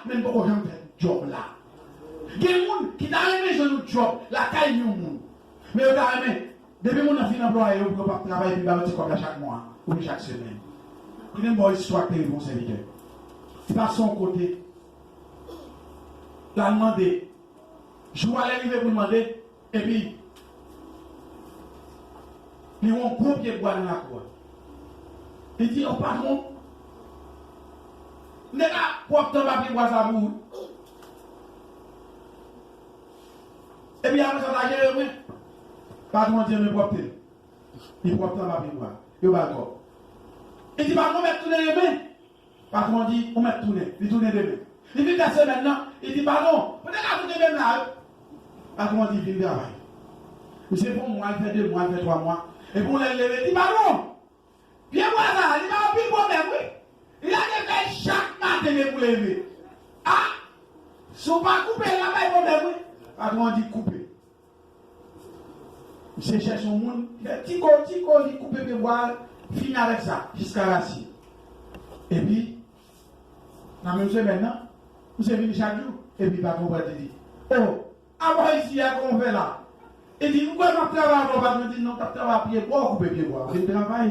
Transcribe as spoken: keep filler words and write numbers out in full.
menm poko janm fè djòb la. Gen moun ki ta renmen jwenn yon djòb lakay yon moun. Men yo ta renmen, depi moun nan fin anplwaye yo, pou yo p ap travay, epi ba yo ti kòb la chak mwa, oubyen chak semèn. Koute m ba w istwa k te rive yon sèvitè. Li pase yon kote, l al mande. Jou a lè rive pou l mande, epi li wè yon gwo pye bwa nan lakou a. Li di, "O patwon, m te ka pran tan ba pye bwa sa pou ou. Epi apre sa, w ta jere mwen." Patwon an di, "Renmen pwòpte l. Li pwòpte anba pye bwa. Yo ba l kòb." Li di, "Patwon, mèt tounen demen." Patwon an di, "Ou mèt tounen." Li tounen demen. Li vin fè semèn nan, li di, "Patwon, mwen te ka tounen menm la, wi." Patwon an di, "Vin travay." Misye fè yon mwa, l fè de mwa, l fè twa mwa. Epi yon lè l leve, li di, "Patwon, pye bwa sa, li ba anpil pwoblèm, wi. Li lage fèy chak maten depi w leve. A, si w pa koupe l, l ap bay pwoblèm, wi." Patwon an di, "Koupe." Misye chèche yon moun, li fè ti ko, ti ko, li koupe pye bwa a, fini avèk sa, jiska rasin. Epi, nan menm semèn nan, misye vini chak jou, epi patwon pral di li, "O, apa isi a, kòman w fè la?" Li di, "Ou kwè m ap travay avè w?" Patwon di, "Non, w t ap travay pye bwa, w koupe pye bwa, w vin travay."